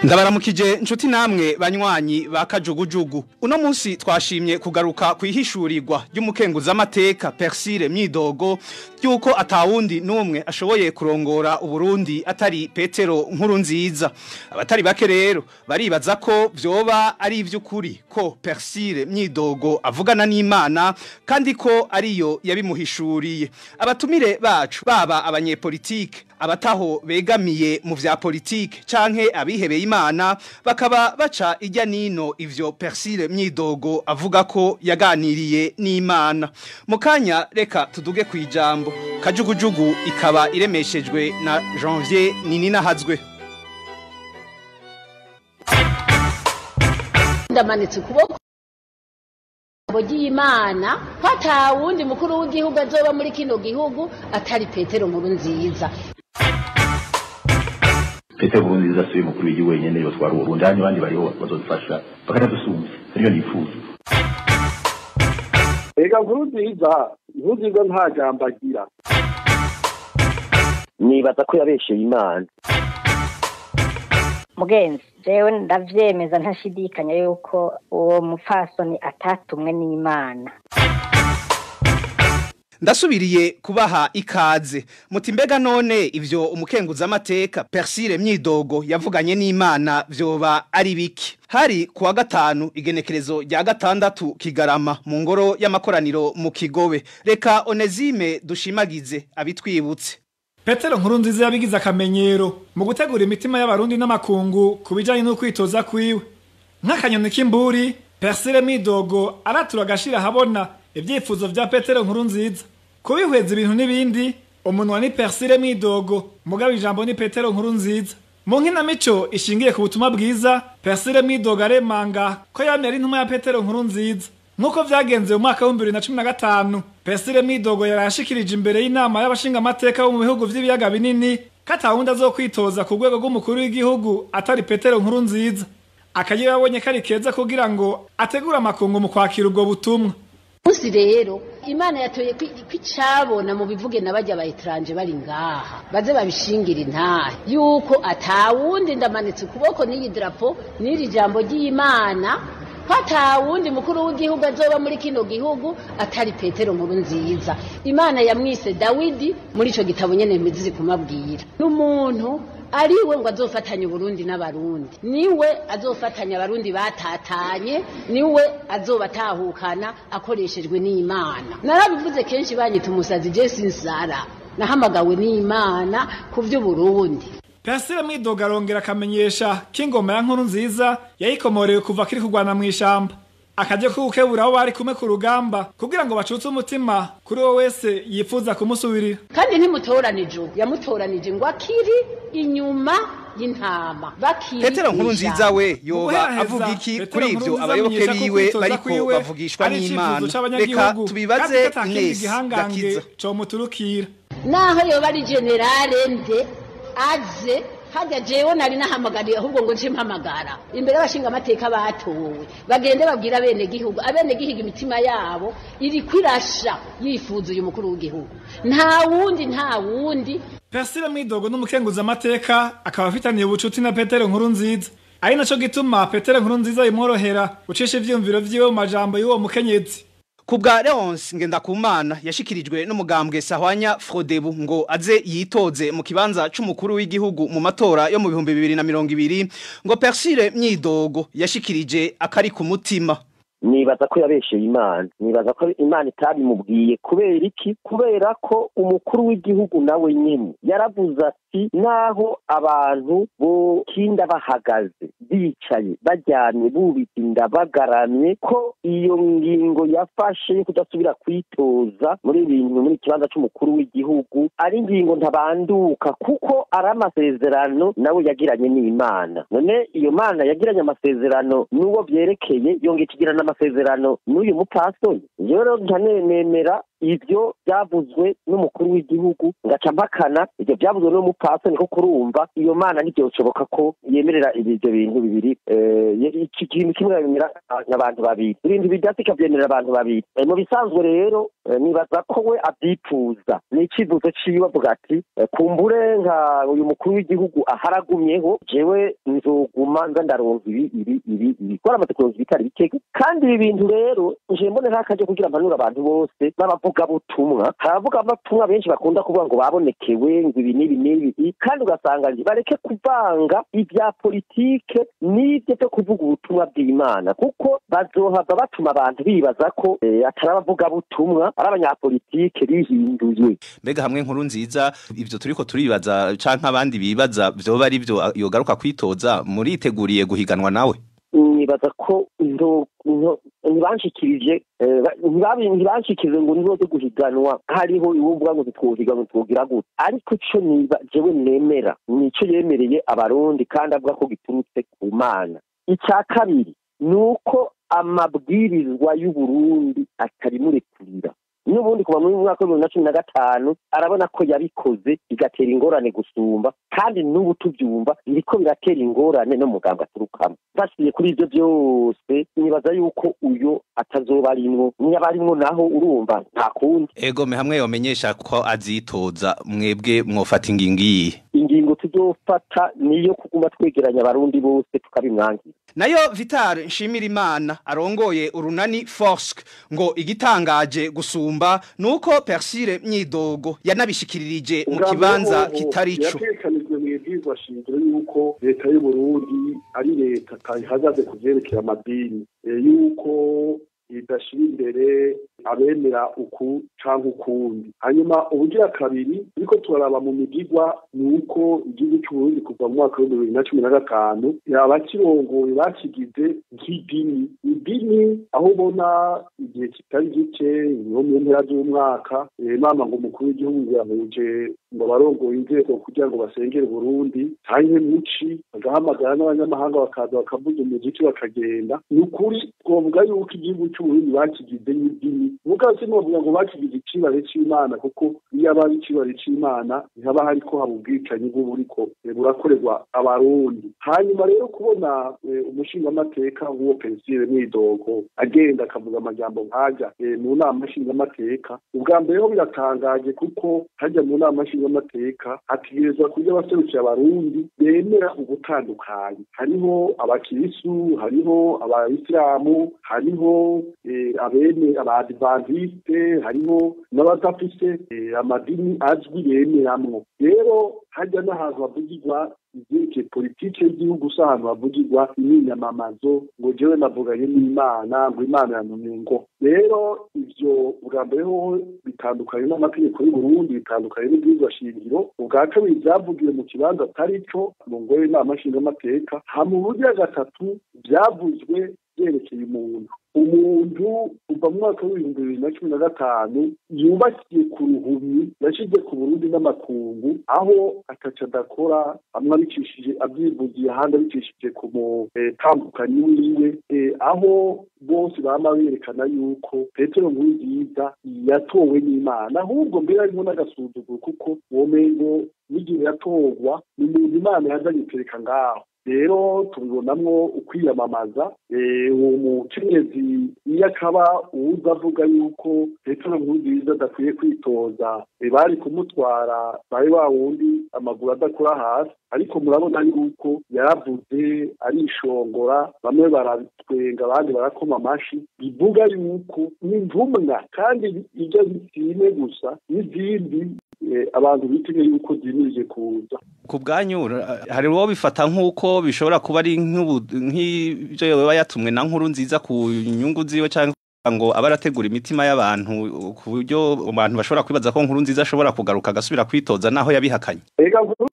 Ndabaramukije nshuti namwe banywanyi ba Kajugujugu. Uno munsi twashimye kugaruka kwihishurirwa ry'umukenguza amateka Persire Myidogo yuko atawundi numwe ashoboye kurongora Uburundi atari Petero Nkurunziza. Abatari bake rero baribaza ko vyoba ari ivy'ukuri ko Persire Myidogo avugana n'Imana kandi ko ariyo yabimuhishuriye. Abatumire bacu baba abanyepolitike, abataho begamiye mu vya politike canke abihebeye Imana bakaba baca ijya nino ivyo Persire Myidogo avuga ko yaganiriye n'Imana. Mukanya reka tuduge kwijambo. Kajugujugu ikaba iremeshejwe na Janvier Nininahazwe. Ndamanitse ukuboko Imana ko atawundi mukuru w'igihugu azoba muri kino gihugu atari Petero Nkurunziza. Petero Nkurunziza si umukuru w'igihugu wenyene yotwara Uburundi, hanyuma abandi bariho bazodufasha bakanadusumbya, niyo nifuza. Ega Nkurunziza nta jambo agira. Nibaza ko yabesheye Imana. Mugenzi, jewe ndavyemeza ntashidikanya yuko uwo mupfasoni atatumwe n'Imana. Ndasubiriye kubaha ikaze. Muti mbega none ivyo umukenguza amateka Persire Myidogo yavuganye n'Imana vyoba ari biki? Hari kuwa gatanu igenekerezo rya 6 Kigarama mu ngoro y'amakoraniro mu Kigobe. Reka Onezime dushimagize abitwibutse. Petero Nkurunziza yabigize akamenyero mu gutegura imitima y'abarundi n'amakungu kubijanye no kwitoza kwiwe. Nk'akanyoni k'imburi, Persire Myidogo aratura agashira habona ibyifuzo vya Petero Nkurunziza. Kubihweza ibintu n'ibindi, umunwa ni Persire Myidogo, mugabo ijambo ni Petero Nkurunziza. Mu nkinamico ishingiye ku butumwa bwiza, Persire Myidogo aremanga ko yamye ari intumwa ya Petero Nkurunziza. Nkuko vyagenze mu mwaka wa 2015, Persire Myidogo yarashikirije imbere y'inama y'abashinga amateka bo mu bihugu vy'ibiyaga binini katawundi azokwitoza ku rwego rw'umukuru w'igihugu atari Petero Nkurunziza. Akagira yabonye kari keza kugira ngo ategure amakungu mu kwakira ubwo butumwa. Musi rero Imana yatoye kwicabona mu bivuge nabajya ba etranje bari ngaha baze babishingira intahe yuko atawundi ndamanitse ukuboko n'iyi drapo n'iri jambo ry'Imana ko atawundi mukuru w'igihugu azoba muri kino gihugu atari Petero Nkurunziza. Imana yamwise Dawidi muri ico gitabo nyene mbizi kumabwira. N'umuntu ariwe ngo azofatanya Uburundi n'abarundi, niwe azofatanya abarundi batatanye, niwe azobatahukana akoreshejwe n'Imana. Narabivuze kenshi banyita umusazi, je sinsara nahamagawe n'Imana ku vy'Uburundi. Persire Myidogo arongera akamenyesha ko ingoma ya Nkurunziza yayikomorewe kuva kiri kurwana mw'ishamba, akaje kuwukebura aho bari kumwe ku rugamba kugira ngo bacutse umutima kuri uwo wese yifuza kumusubirira. Kandi ntimutoranije, yamutoranije ngo akiri inyuma y'intama. Petero Nkurunziza we yoba avuga iki kuri ivyo abayoboke biwe bariko bavugishwa n'Imana? Reka tubibaze Ines Gakiza. Comuturukira naho yoba ari generale nde aze hajya jewe nari nahamagariye ahubwo ngo nje mpamagara imbere y'abashinga amateka batowe bagende babwira abene gihugu, abene gihiga imitima yabo iri kwirasha yifuza uyu mukuru w'igihugu, nta wundi nta wundi. Persire Myidogo n'umukenguza amateka akaba afitaniye ubucuti na Petero Nkurunziza, ari naco gituma Petero Nkurunziza imworohera ucisha ivyumviro vyiwe mu majambo y'uwo mukenyezi. Kubwa Leonce Ngendakumana yashikirijwe n'umugambwe Sahwanya Frodebu ngo aze yitoze mu kibanza c'umukuru w'igihugu mu matora yo mu 2020, ngo Persire Myidogo yashikirije akari ku mutima. Nibaza ko yabesheye Imana, nibaza ko Imana itabimubwiye. Kubera iki? Kubera ko umukuru w'igihugu nawe nyene yaravuze ati naho abantu bokinda bahagaze bicaye baryamye bubitse inda bagaramye, ko iyo ngingo yafashe yo kudasubira kwitoza muri bintu muri kibanza c'umukuru w'igihugu ari ngingo ntabanduka, kuko ari amasezerano nawe yagiranye n'Imana. None iyo Mana yagiranye amasezerano n'uwo vyerekeye yongeye ikigirana amasezerano n'uyu mupasoni. Rero ntanemera Ivyo byavuzwe n'umukuru w'igihugu, ngaca mpakana ivyo byavuzwe n'umupfasoni, kuko urumva iyo Mana ntivyoshoboka ko yemerera ivyo bintu bibiri, iki kintu kimwe yemera abantu babiri, ibintu bidasi ikavyemerera abantu babiri. Mu bisanzwe rero nibaza ko we avyipfuza, ni icivuzo ciwe, avuga ati kumbure nka uyu mukuru w'igihugu aharagumyeho, jewe nzoguma nza ndaronka ibi ibi ibi ibi, kuko aramaze kuronka ibitari bikeke. Kandi ibi bintu rero nje mbonera akaje kugira mpanura abantu bose b'abavugabutumwa. Hari abavugabutumwa benshi bakunda kuvuga ngo babonekewe, ngo ibi n'ibi n'ibi, kandi ugasanga bareke kuvanga ibya politike n'ibyo byo kuvuga ubutumwa bw'Imana, kuko bazohava batuma abantu bibaza ko atari abavugabutumwa, ari abanyapolitike bihinduye. Mbega hamwe Nkuru Nziza ivyo turiko turibaza canke abandi bibaza vyoba ari byo, yogaruka kwitoza, muriteguriye guhiganwa nawe? Nibaza ko ntibanshikirije ntibanshikirije ngo nizoze guhiganwa, hariho uwuvuga ngo twohiganwa twogira gute, ariko ico niba jewe nemera nico yemereye Abarundi, kandi avuga ko giturutse ku Mana. Icya kabiri ni uko amabwirizwa y'u Burundi atarimurekurira. N'ubundi kuva muri mwaka wa 2015 arabona ko yabikoze bigatera ingorane gusumba, kandi n'ubu tubyumva biriko biratera ingorane no muganga aturukamo. Basiye kuri ivyo byose, nibaza yuko uyo atazoba arimwo, niba arimwo naho urumva nta kundi. Ego me hamwe yomenyesha ko azitoza, mwebwe mwofata ingingo iyi? Ingingo tuzofata niyo kuguma twegeranya Abarundi bose tukabimwangira. Nayo Vital Nshimirimana arongoye urunani Forsk ngo igitangaje gusumba nuko Persire Myidogo yanabishikiririje mu kibanza kitari ico. Yatekanijwe mu ibwirizwa shingiro yuko leta y'u Burundi ari leta ihagaze ku vyerekeye amadini, yuko idashira imbere abemera uku canke ukundi. Hanyuma ubugira kabiri ariko turaraba mu migigwa ni uko igihugu cy'u Burundi kuva mu mwaka wa 2015 abakirongoye bakigize nk'idini, idini aho ubona igihe kitari gike niho mu mpera z'umwaka mama ngo umukuru w'igihugu yahuje ngo barongoye inzego kugira ngo basengere Burundi, hanyuma muci bagahamagara n'abanyamahanga bakaza bakavuza umuziki bakagenda. Ni ukuri twovuga yuko igihugu cy'u Burundi bakigize nk'idini, muga sinovuga ngo bakigize icibare c'Imana, kuko iyo aba ari icibare c'Imana ntihaba hariko haba ubwicanyi bw'uburiko burakorerwa Abarundi. Hanyuma rero kubona umushingamateka w'uwo Persire Mwidogo agenda akavuga amajambo nk'arya mu nama nshingamateka, ubwa mbere ho biratangaje, kuko hajya mu nama nshingamateka hategerezwa kuja abaserukiye Abarundi bemera ubutandukanye. Hariho abakirisu, hariho abayisilamu, hariho abene abadivantiste, hariho n'abadafise amadini azwi bemeramwo. Rero hajya n'ahantu havugirwa ivyerekeye politike y'igihugu, si ahantu havugirwa imyinyamamazo ngo jewe navuganye n'Imana, ngo Imana yantumye ngo. Rero ivyo ubwa mbere hoho bitandukanye n'amategeko y'u Burundi, bitandukanye n'ibwirizwa shingiro. Ubwa kabiri vyavugiwe mu kibanza atari co mu ngoro y'inama nshingamateka. Hama uburyo gatatu vyavuzwe vyerekeye umuntu kuva mu mwaka w'2015 yubakiye ku ruhumyi yashize ku Burundi n'amakungu, aho ataca adakora, amwe abicishije abyivugiye, ahandi abicishije ku mutambukanyi wiwe, aho bose bama berekana yuko Petero Nkurunziza yatowe n'Imana. Ahubwo mbere harimo n'agasuzuguro, kuko womengo n'igihe yatorwa ni umuntu Imana yazanye itereka ngaho. Rero tubibonamwo ukwiyamamaza. Uwo mukenyezi iyo akaba uwuza avuga yuko Petero Nkurunziza adakwiye kwitoza, bari kumutwara bari wa wundi amaguru adakora hasi, ariko murabona yuko yaravuze arishongora, bamwe baratwenga abandi barakoma amashi, bivuga yuko n'intumwa kandi ijya bisime gusa n'izindi abantu bitinye yuko zimirije kuza. Ku bwanyu hari uwo bifata nk'uko bishobora kuba ari nk'ibyo yoba yatumwe na Nkuru Nziza ku nyungu ziwe, cyangwa ngo aba arategura imitima y'abantu ku buryo abantu bashobora kwibaza ko Nkuru Nziza ashobora kugaruka agasubira kwitoza naho yabihakanye? Ega Nkuru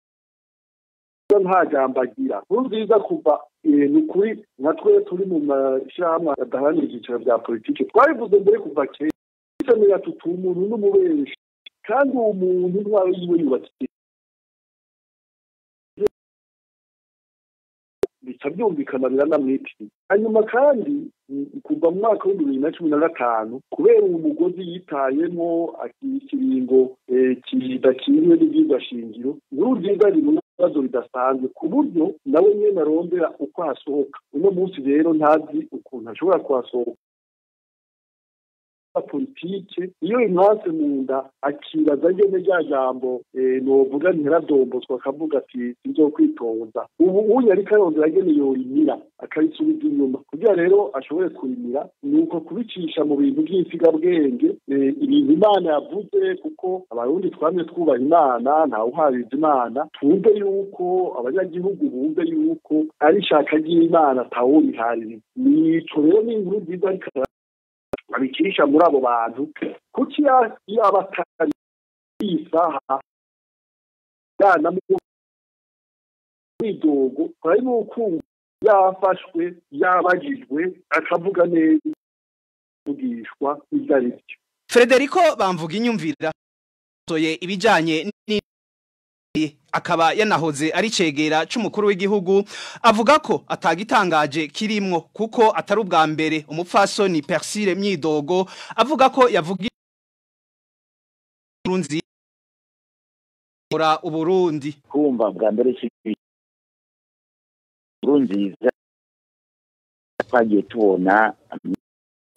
nta jambo agira. Nkuru Nziza kuva ni kuri nka twe turi mu mashyirahamwe adaharanira ibyicaro bya politiki, twabivuze mbere kuva kera, tuti umuntu n'umubeshi, kandi uwo muntu intwaro yiwe yubakiye Bica byumvikana, biranamwitiriye. Hanyuma kandi kuva mu mwaka wa 2015, kubera uwo mugozi yitayemo, ikiringo kidakinwe n'ibyigwa shingiro, Nkurunziza ari mu bibazo bidasanzwe, ku buryo nawe nyene arondera uko asohoka. Uno munsi rero ntazi ukuntu ashobora kuhasohoka. Politike iyo imwase mu nda, akibaza ngene rya jambo novuga ntiradombozwa, akavuga ati: "Sinzokwitoza." Ubu uyu ariko arondera ngene yorimira akabisubiza inyuma. Kugira rero ashobore kurimira, ni uko kubicisha mu bintu by'insigabwenge, ibintu Imana yavuze, kuko Abarundi twamye twubaha Imana, ntawe uhariza Imana. Twumve yuko abanyagihugu bumve yuko ari ishaka ry'Imana, atawurihaririza. Nico rero ni inkuru nziza, ariko abicisha muri abo bantu. Kuki yaba atari isaha yana mwidogo hari n'ukumva yafashwe, yabagijwe, akavuga neza, kuvugishwa ibyo ari byo. Frederico bamvuga inyumvira toye ibijanye ni akaba yanahoze ari cegera c'umukuru w'igihugu, avuga ko atagitangaje kirimwo, kuko atari ubwa mbere umupfasoni Persire Myidogo avuga ko yavuga Nkurunziza Uburundi. Kumva bwa mbere Nkurunziza, twagiye tubona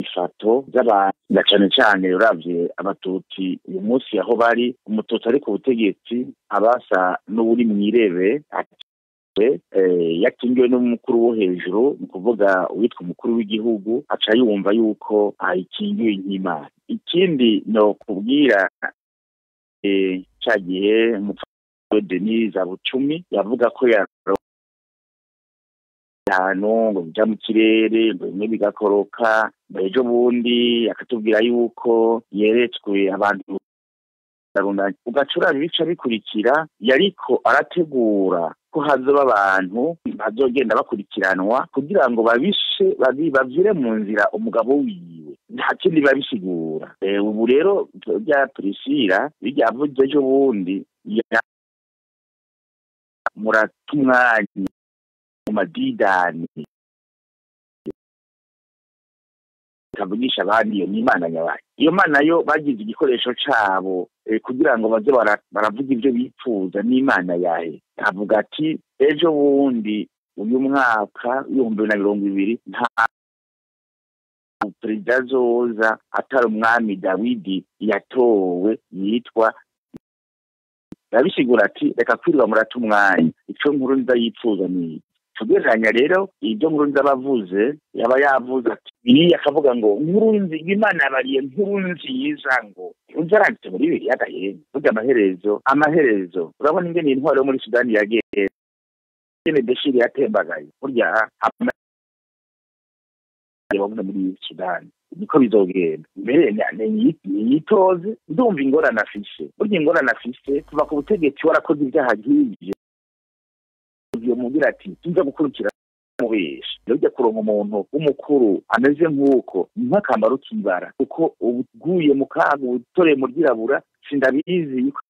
ifoto z'abantu, na cane cane uravye Abatutsi uyu munsi aho bari. Umututsi ari ku butegetsi abasa n'uwuri mw'irebe, yakingiwe n'umukuru wo hejuru, ni ukuvuga uwitwa umukuru w'igihugu, aca yumva yuko ayikingiwe nk'Imana. Ikindi no kubwira, ca gihe umupfasoni Denise Bucumi yavuga ko ahantu ngo bija mu kirere, ngo bimwe bigakoroka, ngo ejo bundi akatubwira yuko yeretswe abantu, ugaca ibica bikurikira. Yariko arategura ko hazoba abantu bazogenda bakurikiranwa kugira ngo babishe bavire mu nzira umugabo wiwe. Nta kindi babisigura. Ubu rero bya Priscilla bijyavuze ejo bundi, murata umwanya mu madidani kavugisha abandi. Iyo ni Imana nyabaye? Iyo Mana yo bagize igikoresho cabo kugira ngo baze baravuga ibyo bipfuza, n'Imana yahe? Avuga ati ejo bundi uyu mwaka 2020 nta perezida azoza atari umwami Dawidi yatowe yitwa. Yabisigura ati: "Reka kwirirwa murata umwanya." Ico Nkurunziza yipfuza ni tugereranya rero ibyo Nkurunziza bavuze. Yaba yavuze ati biriya, akavuga ngo Nkurunziza, Imana yabariye Nkurunziza, ngo unzi aranditse muri Bibiliya agahenge. Burya amaherezo urabona ingene intwaro yo muri Sudani yagenze, ingene Bashir yatembagaye. Burya bamwe muri Sudani niko bizogenda mbere. Niyitoze, ndumva ingorane afise. Burya ingorane afise, kuva ku butegetsi warakoze ibyaha nk'ivyo, mubwira ati tuza gukurikira mubesha. Rero ujya kuronka umuntu w'umukuru ameze nk'uko nk'akambaro k'ibara, kuko uguye mu kaga, utoreye mu ryirabura. Sindabizi yuko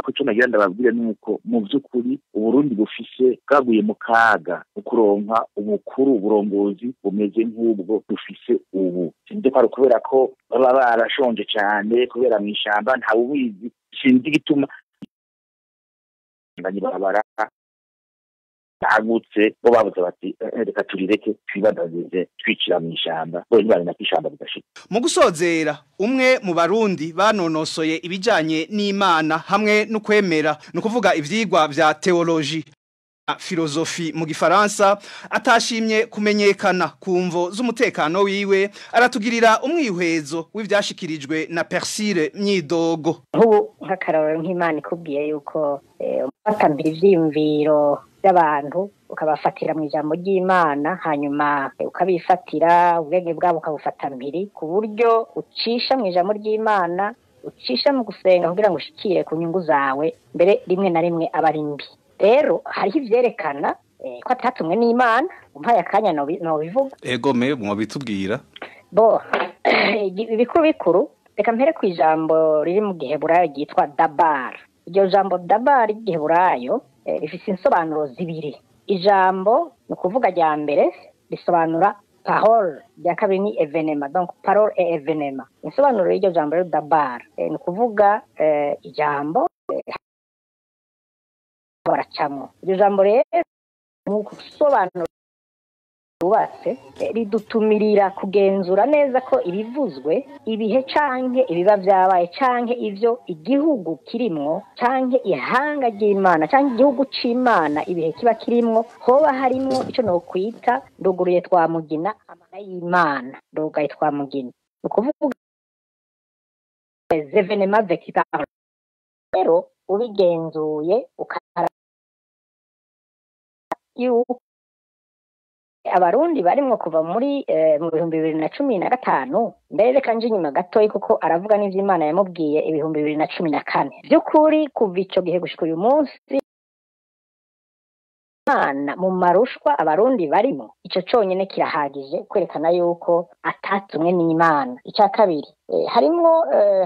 icyo nagira ndababwire nuko mu by'ukuri Uburundi bufise bwaguye mu kaga ukuronka umukuru, uburongozi bumeze nk'ubwo dufise ubu. Sinzi ko ari ukubera ko baba barashonje cyane, kubera mu ishyamba, ntawe ubizi. Sinzi igituma barabara bagutse bo babuze bati: "Reka turireke twibadazize twicira mu ishyamba." Bo ntibari ko ishamba bidashika. Mu gusozera, umwe mu Barundi banonosoye ibijanye n'Imana hamwe n'ukwemera, ni ukuvuga ivyigwa vya théologie, philosophie mu gifaransa, atashimye kumenyekana ku mvo z'umutekano wiwe, aratugirira umwihwezo w'ivyashikirijwe na Persire Myidogo. Nk'ubu nk'akarorero, nk'Imana ikubwiye yuko ufatambira ivyiyumviro by'abantu, ukabafatira mu ijambo ry'Imana, hanyuma ukabifatira ubwenge bwabo, ukabufata mpiri ku buryo ucisha mu ijambo ry'Imana, ucisha mu gusenga kugira ngo ushikire ku nyungu zawe, mbere rimwe na rimwe aba ari mbi. Rero hariho ivyerekana ko atatumwe n'Imana. Umpaye akanya nobivuga. Ego me, mwabitubwira. Bo ibikuru bikuru, reka mpere ku ijambo riri mu giheburayo ryitwa dabar. Iryo jambo dabar ry'igiheburayo rifise insobanuro zibiri. Ijambo ni ukuvuga rya mbere risobanura parole, rya kabiri ni evenema, donc parole et evenema. Insobanuro y'iryo jambo rero dabar ni ukuvuga ijambo baracamo. Iryo jambo rero mu gusobanura rubatse ridutumirira kugenzura neza ko ibivuzwe, ibihe canke ibiba vyabaye canke ivyo igihugu kirimwo canke ihanga ry'Imana canke igihugu c'Imana ibihe kiba kirimwo, hoba harimwo ico no kwita nduguruye twa mugina amana y'Imana, ndugaye twa mugina, ukuvuga événements vécus par rero ubigenzuye ukara yuko abarundi barimwo kuva muri mu 2015. Mbere reka nje inyuma gatoyi kuko aravuga n'ivy'Imana yamubwiye 2014. Vy'ukuri kuva ico gihe gushika uyu munsi Imana mu marushwa abarundi barimo, ico conyene kirahagije kwerekana yuko atatumwe n'Imana. Ica kabiri, harimwo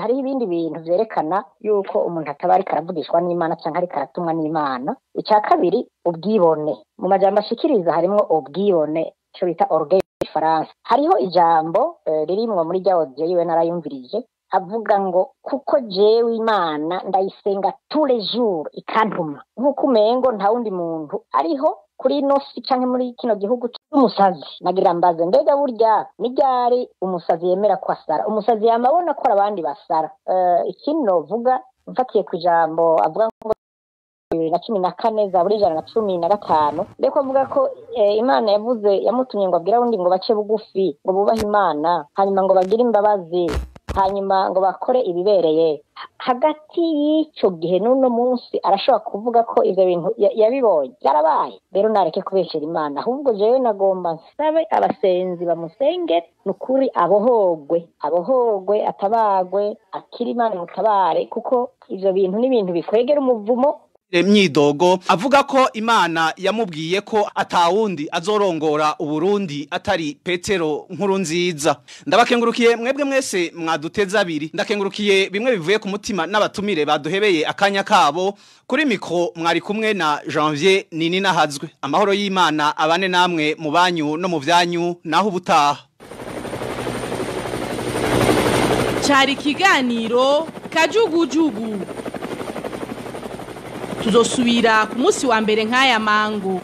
hariho ibindi bintu vyerekana yuko umuntu ataba ariko aravugishwa n'Imana canke ariko aratumwa n'Imana. Ica kabiri, ubwibone. Mu majambo ashikiriza harimwo ubwibone, ico bita orgueil mu Gifaransa. Hariho ijambo ririmwo muri rya audio yiwe narayumvirije, avuga ngo kuko jewe Imana ndayisenga tous les jours ikantuma, nkuko umengo nta wundi muntu ariho kuri ino si canke muri kino gihugu c'umusazi. Nagira mbaze, mbega burya ni ryari umusazi yemera ko asara? Umusazi yama abona ko abandi basara. Ikindi novuga mfatiye ku ijambo avuga ngo 2014 zaburi 115, mbeko avuga ko Imana yavuze yamutumye ngo abwire abundi ngo bace bugufi, ngo bubahe Imana, hanyuma ngo bagire imbabazi, hanyuma ngo bakore ibibereye. Hagati y'ico gihe n'uno munsi arashobora kuvuga ko ivyo bintu yabibonye byarabaye. Rero nareke kubeshera Imana, ahubwo jewe nagomba nsabe abasenzi bamusengere nukuri, abohogwe, abohogwe, atabagwe, akiri Imana mutabare, kuko ivyo bintu ni ibintu bikwegera umuvumo. Myidogo avuga ko Imana yamubwiye ko atawundi azorongora Uburundi atari Petero Nkurunziza. Ndabakengurukiye mwebwe mwese mwaduteza abiri, ndakengurukiye bimwe bivuye ku mutima n'abatumire baduhebeye akanya kabo. Kuri mikro mwari kumwe na Janvier Nini Nahazwe. Amahoro y'Imana abane namwe mu banyu no mu vyanyu, naho ubutaha. Cari kiganiro Kajugujugu. Tuzosubira ku munsi wa mbere nk'aya mango.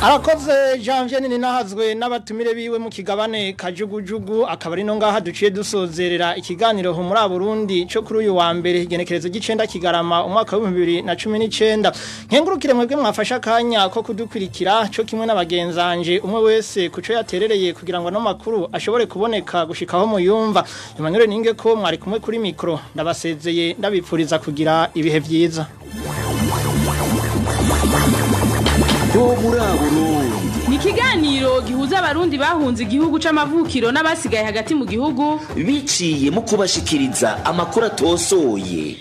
Arakoze Janvier Nini Nahazwe n'abatumire biwe mu kigabane Kajugujugu. Akaba ari no ngaha duciye dusozerera ikiganiro Humura Burundi cyo kuri uyu wa mbere igenekerezo gicenda Kigarama umwaka wa 2019. Nkengurukire mwebwe mwafasha akanya ko kudukurikira cyo kimwe n'abagenzanje umwe wese kuco yaterereye kugira ngo no makuru ashobore kuboneka gushikaho muyumva. Emmanuel Ninge ko mwari kumwe kuri mikro, ndabasezeye ndabipfuriza kugira ibihe vyiza. Ni ikiganiro gihuza abarundi bahunze igihugu c'amavukiro n'abasigaye hagati mu gihugu biciye mu kubashikiriza amakuru atosoye.